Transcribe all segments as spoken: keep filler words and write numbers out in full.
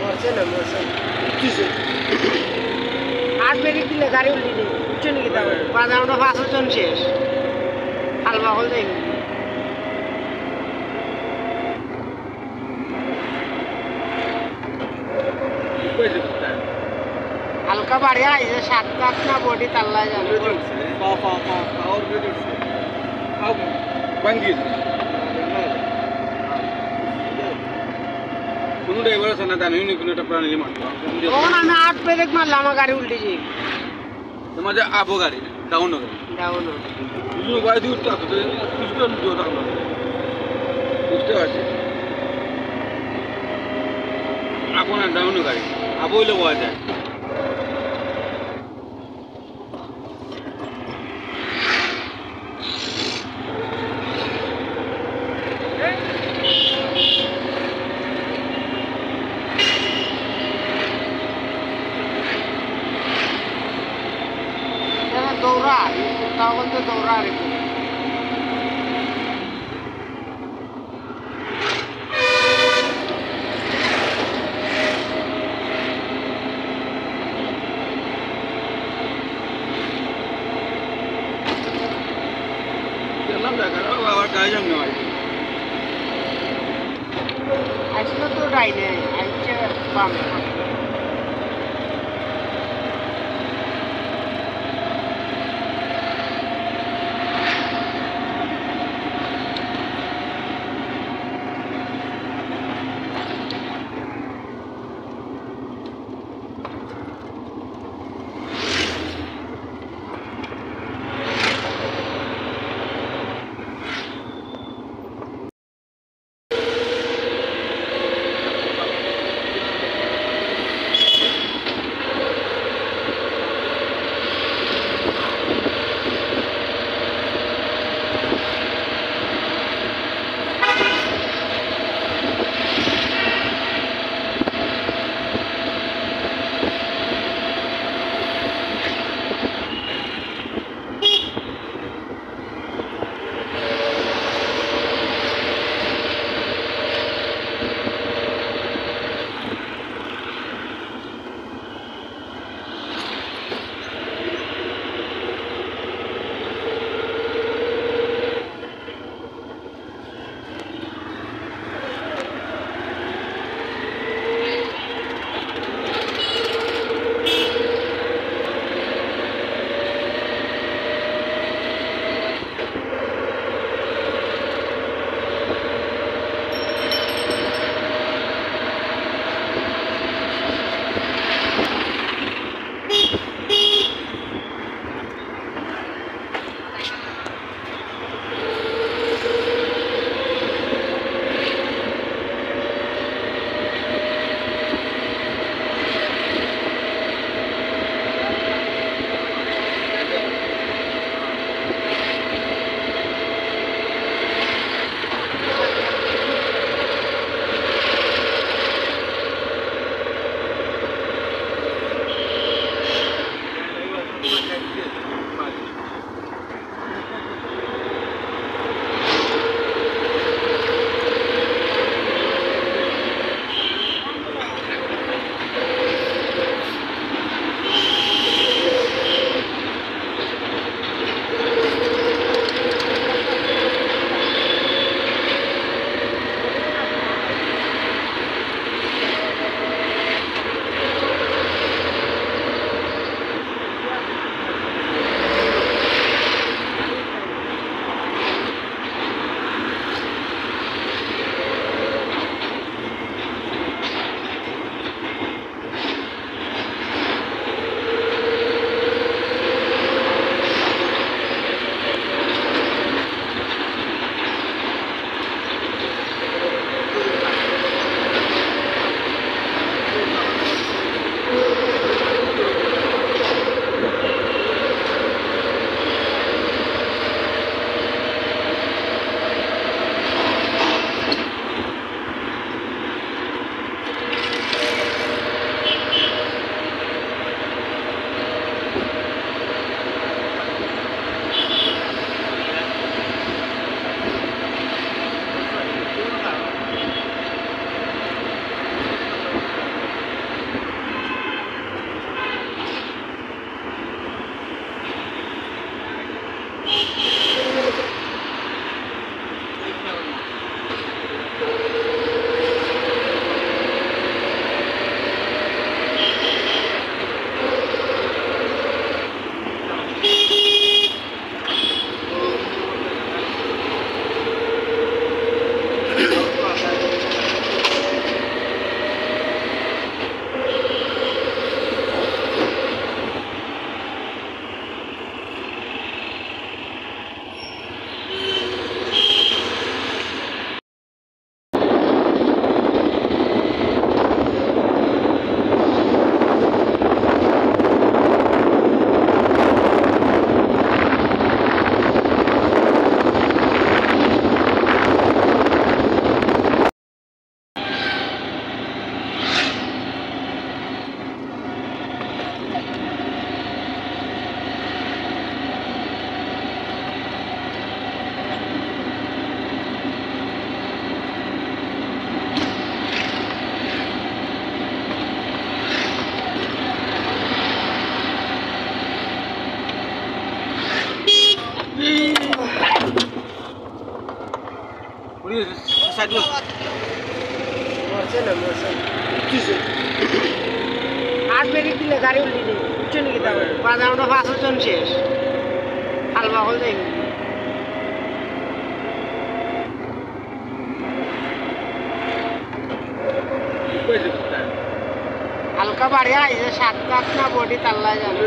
মরছে না, মরছে না। উঠছে। আট ব্রেক দিলে গাড়ি উল্টি যায়, বুঝছো নি কিতা? বাজার আমরা পাঁচ জন শেষ। হালবা হল যাই। হালকা বাড়ি আইছে, সাত আট না বডি তাল্লা জানে। পা, পা, পা, পা, ওর বেড উঠছে। পা ভাঙ্গি গেছে। কোনো ড্রাইভার আছে না, জানি না কোনো একটা প্রাণী মারলো। তখন আমি আট ব্রেক মারলাম, আমার গাড়ি উল্টি যায়। তোমার যে আবো গাড়ি, ডাউন হবে। ডাউন হবে। বুঝতে পারছি। এখন আর ডাউন গাড়ি, আবো হইলে বলা যায়। এরা দৌড়া, তাও বলতে দৌড়া আর কি। আজকে তো ডাইনে, আজকে বামে। মরছে না, মরছে না। উঠছে। আট ব্রেক দিলে গাড়ি উল্টি যায়, বুঝছো নি কিতা? বাজার আমরা পাঁচ জন শেষ। হালবা হল যাই। হালকা বাড়ি আইছে, সাত আট না বডি তাল্লাই জানে।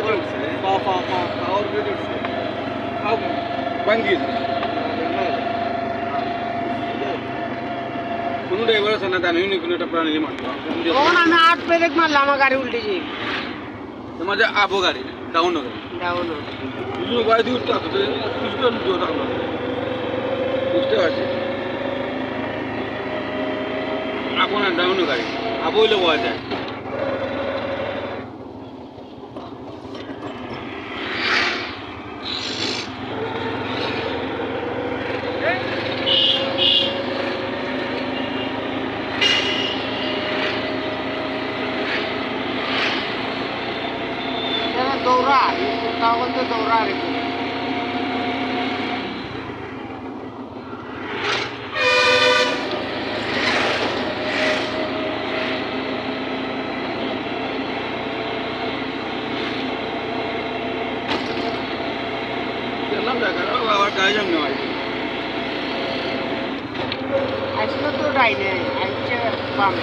পা, পা, পা, পা, ওর বেড উঠছে। খাও, ভাঙ্গি। কোনো ড্রাইভার আছে না, জানি নি কোনো একটা প্রাণী মারতো। তখন আমি আট ব্রেক মারলাম, আমার গাড়ি উল্টি যায়। তোমার যে আবো গাড়ি, ডাউন গাড়ি। ডাউন। বুঝতে পারছি। এখন আর ডাউন গাড়ি, আবো হইলে পাওয়া যায়। এরা দৌড়া, তখন তো দৌড়া আর কি। গেলাম দেখা, আবার গাড়ি সামনে হয়। আজকে তো ডাইনে, আজকে বাম।